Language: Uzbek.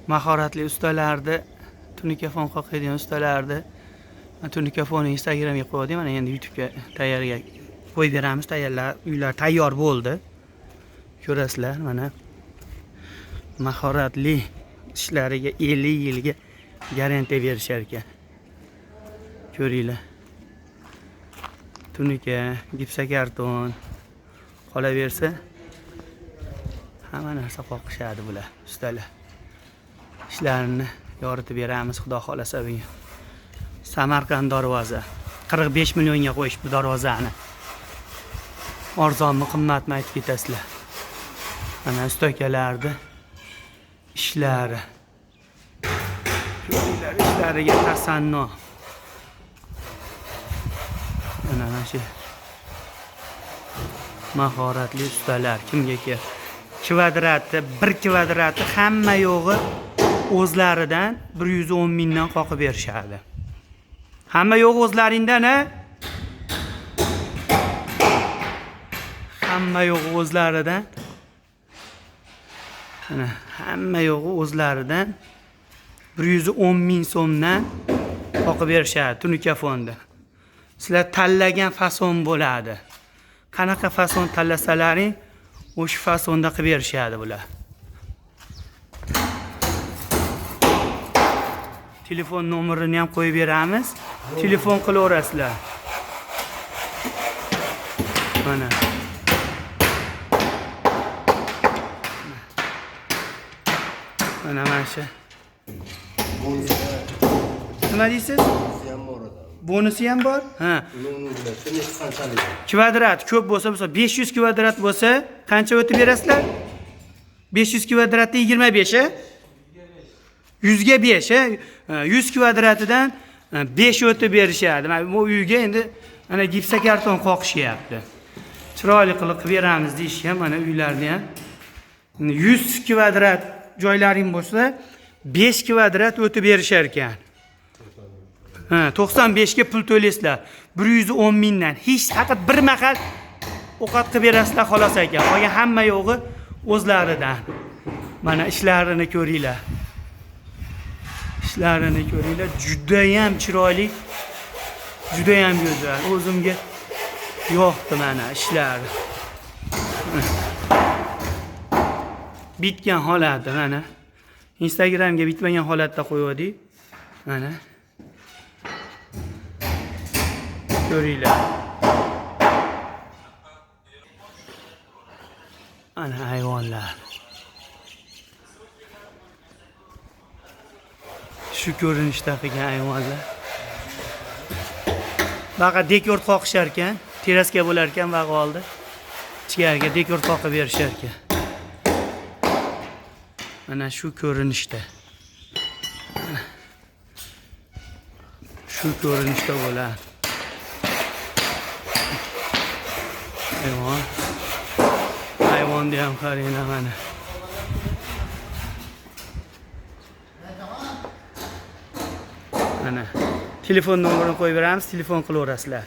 Mahoratli ustalarni, tunikafon qoqadigan ustalarni tunikafonni Instagramga qo'ydik. Mana endi YouTube'ga tayyorga qo'yib beramiz. Tayyorlar, uylar tayyor bo'ldi. Ko'rasizlar, mana mahoratli ishlariga 50 yilga garantiya berishar ekan. Ko'ringlar. Tunika, gipsokarton qolaversa hamma narsa qoqishadi bular, ustalar. Ishlarini yoritib beramiz, xudo xolasa bugun. Samarqand darvoza 45 millionga qo'yishibdi darvozani. Arzonmi, qimmatmi aytib ketasizlar. Mana ustakalarni ishlari. Ko'ringlar, ishlariga tasanno. Mana shu mahoratli ustalar kimga kerak? Kvadrati, bir kvadrati hamma yo'g'i o'zlaridan 110 mingdan qoqib berishadi. Hamma yo'g'i o'zlaringdan, ha? Hamma yo'g'i o'zlaridan. Mana hamma yo'g'i o'zlaridan 110 ming so'mdan qoqib berishadi tunuka fonda. Sizlar tanlagan fason bo'ladi. Qanaqa fason tanlasalaring, o'sha fasonda qilib berishadi bular. Telefon nomerini ham qo'yib beramiz. Telefon qilaverasizlar. Mana. Mana shu. Nima deysiz? Bonusi ham bor. Ha. Kvadrat ko'p bo'lsa, misol 500 kvadrat bo'lsa, qancha o'tib berasizlar? 500 kvadratda 25, a? 100 ga 5, a? 100 kvadratidan 5 o'tib berishadi. Mana bu uyga endi mana gipsokarton qoqishyapti. Chiroyli qilib qilib beramiz deyishgan mana uylarni ham. 100 kvadrat joylaring bo'lsa, 5 kvadrat o'tib berishar ekan. Ha, 95 ga pul to'laysizlar. 110 mingdan. Hech faqat bir mahal ovqat qilib berasizlar xolos ekan. Qolgan hamma yo'g'i o'zlaridan. Mana ishlarini ko'ringlar. Ishlarini ko'ringlar. Juda ham chiroyli, juda ham go'zal. O'zimga yoqdi mana ishlari. Bitgan holati mana. Instagramga bitmagan holatda qo'ydik. Mana. Ko'ringlar. Ana hayvonlar. Shu ko'rinishda qilgan hayvonlar. Baqa dekor qoqishar ekan, teraska bo'lar ekan baqa oldi. Ichkariga dekor qoqib berishar ekan. Mana shu ko'rinishda. Shu ko'rinishda bo'ladi. Hayvon. Hayvonni ham qaranglar mana. Mana telefon nomerini qo'yib beramiz, telefon qilaverasizlar.